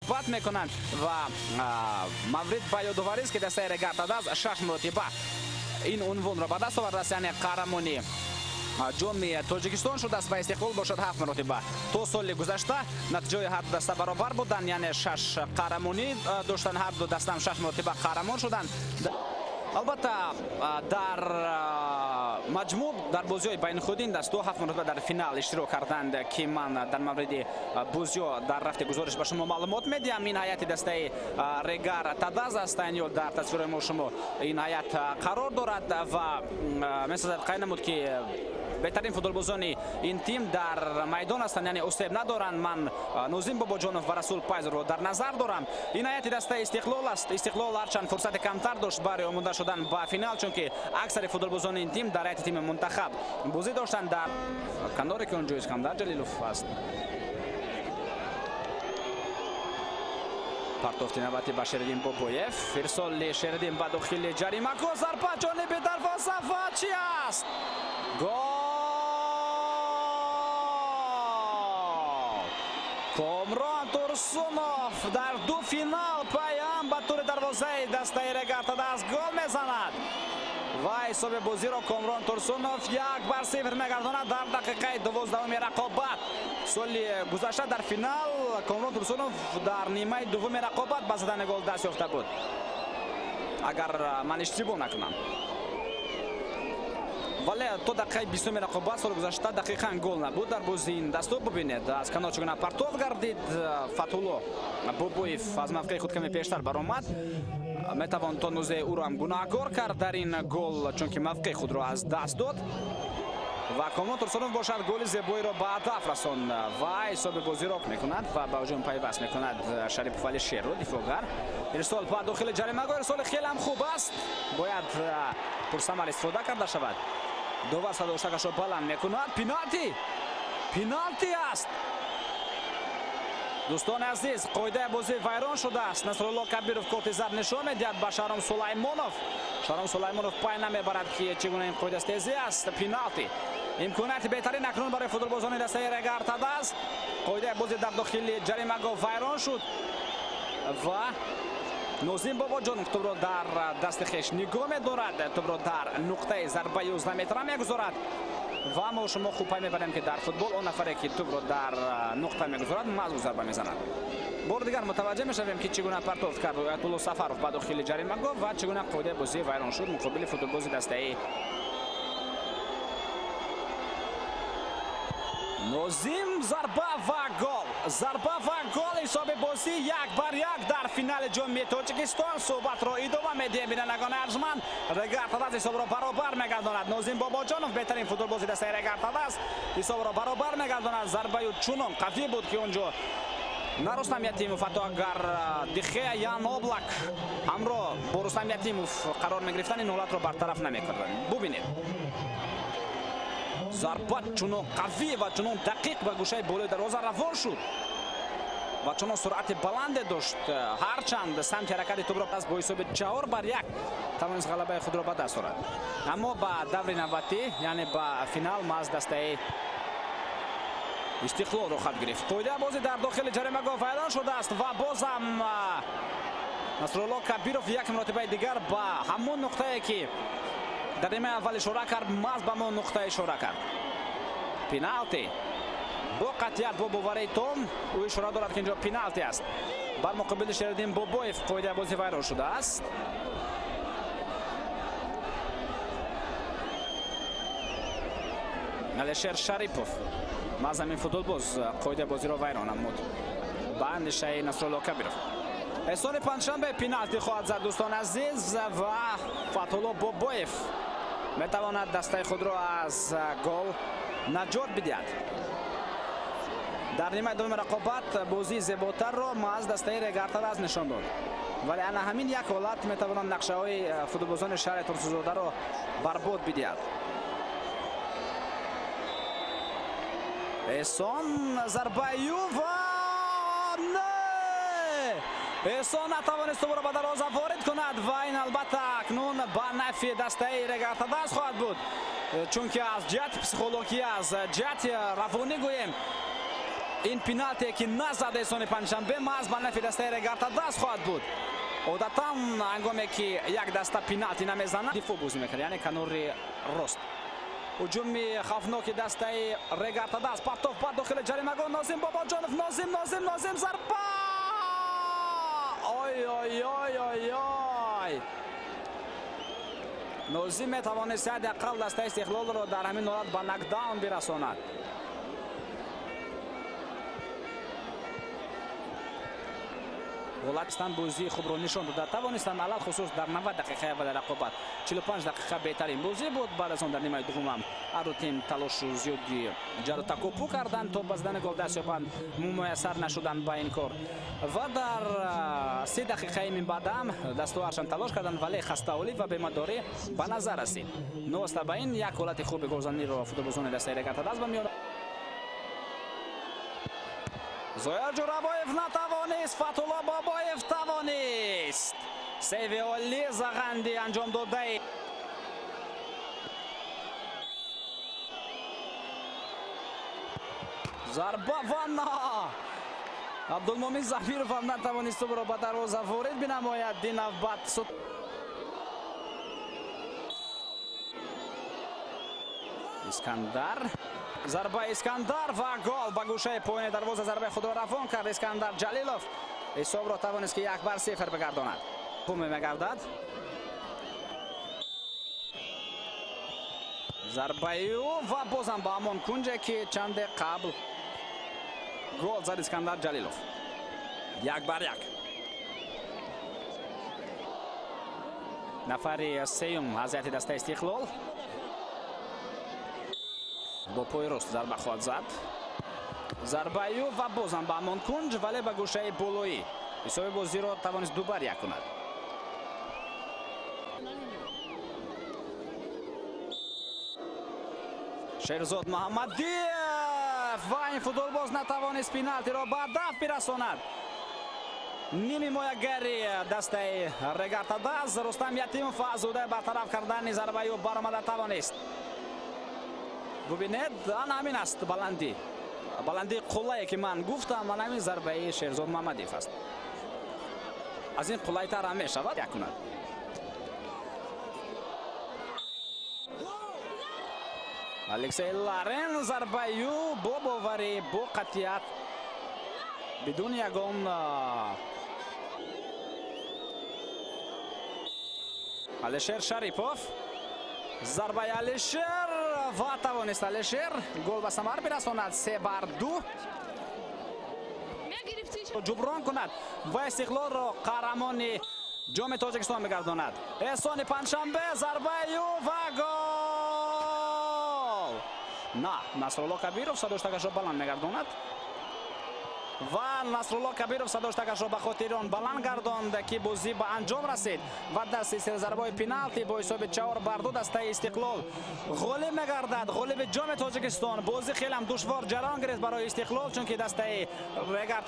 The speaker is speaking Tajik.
рақобат мекунанд ва маврид ба ёдоварӣ аст, ки дастаи Регар Тадаз 6 маротиба ин унвонро ба даст овардааст, яъне қаҳрамони ҷоми Тоҷикистон шудааст ва Истиқлол бошад 7 маротиба. То соли гузашта натиҷаи ҳар ду даста баробар буданд, яъне 6 қаҳрамонӣ доштанд, ҳар ду даста ҳам 6 маротиба қаҳрамон шуданд. Албатта, дар маҷмӯъ дар бозиҳои байнихудӣ ин дастаҳо 7 маротиба дар финал иштирок карданд, ки ман дар мавриди бозиҳо дар рафти гузориш ба шумо маълумот медиҳам. Ин ҳайати дастаи Регар Тадаз аст, ё дар тасвири мо шумо ин ҳайат қарор дорад ва месазад қайд намуд, ки беҳтарин футболбозони ин тим дар майдон ҳастанд, яъне осеб надоранд. Ман Нозим Бобоҷонов ва Расул Пайзовро дар назар дорам. Ин ҳайати дастаи Истиқлол аст. Истиқлол ҳарчанд фурсати камтар дошт барои омода шудан ба финал, чунки аксари футболбозони ин тим дар ҳайати тими мунтахаб бозӣ доштанд. Дар каноре ки он ҷо Искандар Ҷалилов аст. Партофти навбати ба Шериддин Бобоев, ирсоли Шериддин ба дохили ҷаримагоҳ, зарба ҷониби дарвоза ва чӣ аст? Гол! Комрон Турсунов дар ду финал паям ба тури дарвозаи дастаи Регар Тадаз гол мезанад ва ҳисоби бозиро Комрон Турсунов 1-0 мегардонад дар дақиқаи 12-уми рақобат. Соли гузашта дар финал Комрон Турсунов дар нимаи дуввуми рақобат ба задани гол даст ёфта буд, агар ман иштибоҳ накунам. Вале то дақиқаи 20-уми рақобат соли гузашта дақиқан гол набуд дар бозии ин дастаҳо. Бубинед, аз канор чӣ гуна партов гардид. Фатҳулло Бобоев аз мавқеи худ каме пештар баромад. Метавон то нузе ӯро ҳам гунаҳкор кард дар ин гол, чунки мавқеи худро аз даст дод ва Комрон Турсунов бошад голи зебоиро ба ҳадаф расонд ва ҳисоби бозиро мекунад ва ба ҳуҷум пайваст мекунад Шарипов Алишерро, дифоъгар. Ирсол ба дохили ҷаримагоҳ, ирсоли хеле ҳам хуб аст, бояд пурсамар истифода карда шавад. Довар садоштакашро баланд мекунад. Пеналти! Пеналти аст! Дӯстони азиз, қоидаи бозӣ вайрон шудааст. Насрулло Кабиров корти зард нишон медиҳад ба Шаҳром Сулаймонов. Шаҳром Сулаймонов пай намебарад, ки чӣ гуна ин қоидастезӣ аст. Пеналти. Имконияти беҳтарин акнун барои футболбозони дастаи Регар Тадаз. Қоидаи бозӣ дар дохили ҷаримагоҳ вайрон шуд ва Нозим Бобоҷонов тӯбро дар дасти хеш нигоҳ медорад, тӯбро дар нуқтаи зарбаи 11 метра мегузорад ва мо шумо хуб пай мебарем, ки дар футбол он нафаре, ки тӯбро дар нуқта мегузорад, мазбур зарба мезанад. Бори дигар мутаваҷҷеҳ мешавем, ки чӣ гуна партофт кард Оятулло Сафаров ба дохили ҷаримагоҳ ва чӣ гуна қоидаи бозӣ вайрон шуд муқобили футболбози дастаи Нозим. Зарба ва гол! Зарба ва гол! Ҳисоби бозӣ 1-1 дар финали ҷоми Тоҷикистон. Суҳбатро идома медиҳем, бинандагони арҷманд. Регар Тадаз ҳисобро баробар мегардонад. Нозим Бобоҷонов, беҳтарин футболбози дастаи Регар Тадаз, ҳисобро баробар мегардонад. Зарбаю чунон қавӣ буд, ки он ҷо на Рустам Ятимов, ҳатто агар Дихея Ян Облак ҳамроҳ бо Рустам Ятимов қарор мегирифтанд, ин ҳолатро бартараф намекарданд. Бубинед, зарба чунон қавӣ ва чунон дақиқ ба гӯшаи болои дарвоза равон шуд ва чунон суръати баланде дошт, ҳарчанд самти ҳаракати тӯбро пас бо ҳисоби 4-1 тавонист ғалабаи худро ба даст орад. Аммо ба даври навбатӣ, яъне ба финал, маҳз дастаи Истиқлол роҳхат гирифт. Қоидаи бозӣ дар дохили ҷаримагоҳ вайрон шудааст ва бозам Насрулло Кабиров як маротибаи дигар ба ҳамон нуқтае, ки дар нимаи аввал ишора кард, маҳз ба ҳамон нуқта ишора кард. Пеналти бо қатъият, бо боварии том ӯ ишора дорад, ки инҷо пеналти аст. Бар муқобили Шериддин Бобоев қоидаи бозӣ вайрон шудааст. Алишер Шарипов маҳз ҳамин футболбоз қоидаи бозиро вайрон намуд ба андешаи Насрулло Кабиров. Эҳсони панҷшанбе пеналти хоҳад зад, дӯстони азиз, ва Фатҳулло Бобоев метавонад дастаи худро аз гол наҷот бидиҳад. Дар нимаи дуюми рақобат бозии зеботарро маҳз дастаи Регар Тадаз нишон дод, вале ана ҳамин як ҳолат метавонад нақшаҳои футболбозони шаҳри Турсунзодаро барбод бидиҳад. Эҳсон зарбаю ва не! Эҳсон натавонист тӯбро ба дарвоза ворид кунад ва ин албатта акнун ба нафъи дастаи Регар Тадаз хоҳад буд, чунки аз ҷиҳати психологӣ, аз ҷиҳати равонӣ гӯем, Ин пеналте ки назад Эҳсони Панҷшанбе маҳз ба нафи дастаи Регар-ТадАЗ хоҳад буд. Одатан ҳангоме ки як даста пеналти намезанад, дифоъ бозӣ мекард, яъне канори рост. Ҳуҷуми хавфноки дастаи Регар-ТадАЗ, партов ба дохили ҷаримагоҳ, Нозим Бобоҷонов, Нозим, Нозим, Нозим, зарба! Ой, ой, ой, ой, ой! Нозим метавонист ҳадди ақал дастаи Истиқлолро дар ҳамин ҳолат ба нокдаун бирасонад. Ҳолатистан бозии хубро нишон дода тавонистанд, алалхусус дар 90 дақиқаи аввали рақобат. 45 дақиқа беҳтарин бозӣ буд. Баъд аз он дар нимаи дуввум ҳар ду тим талошу зиёди ҷару такопӯ карданд то ба задани гол даст ёбанд, муяссар нашуданд ба ин кор. Ва дар 3 дақиқаи минбаъдам дастоваршан талош карданд, вале хастаолӣ ва бемадорӣ ба назар расид. Новоста ба ин як ҳолати хуби голзаниро футболбозони дастаи Регар-ТадАЗ ба миён. Зоир Ҷурабоев натавонист, Фатулло Бобоев тавонист. Сейви олӣ Зағанди анҷом додаи. Зарба ва на! Абдулмумин Зафиров ҳам натавонист тӯбро ба дарвоза ворид бинамояд. Ин навбат Искандар. Зарба Искандар ва гол ба гӯшаи поёни дарвоза зарбаи худро равон кард Искандар Ҷалилов. Ҳисобро тавонист ки 1-0 бигардонад. Хуб мегардад. Зарбаи ӯ ва бозам ба ҳамон кунҷе ки чанде қабл гол зад Искандар Ҷалилов. 1-1. Нафари сеюм аз ҳайати дастаи Истиқлол бо пои рост зарба хоҳад зад. Зарбаи ӯ ва бозам ба ҳамон кунҷ, вале ба гӯшаи болоӣ. Ҳисоби бозиро тавонист 2-1 кунад. Шерзод Муҳаммадиев ва ин футболбоз натавонист пеналтиро ба ҳадаф бирасонад. Ними ҳимоягари дастаи Регар-ТадАЗ Рустам Ятимов аз ӯдаи бартараф кардани зарбаи ӯ баромада тавонист. Бубинед, ана ҳамин аст баландӣ. Баландии қуллае ки ман гуфтам, ана ҳамин зарбаи Шерзод Муҳаммадиев аст. Аз ин қуллайтар ҳам мешавад як кунад. Алексей Ларен зарбаи ӯ бо боварӣ, бо қатъият, бидуни ягон Алишер Шарипов. Зарбаи Алишер ва тавонист Алишер гол ба самар бирасонад. 3-2 ҷуброн кунад ва Истиқлолро қаҳрамони ҷоми Тоҷикистон мегардонад. Эҳсони Панҷшанбе, зарбаи ӯ ва гол! На, Насрулло Кабиров садоштакашро баланд мегардонад ва Насрулло Кабиров садоштакашро ба хотири он баланд гардонд ки бозӣ ба анҷом расид ва дар силсилаи зарбаҳои пеналти бо ҳисоби 4-2 дастаи Истиқлол ғолиб мегардад. Ғолиби ҷоми Тоҷикистон. Бозӣ хеле ҳам душвор ҷараён гирифт барои Истиқлол, чунки дастаи Регар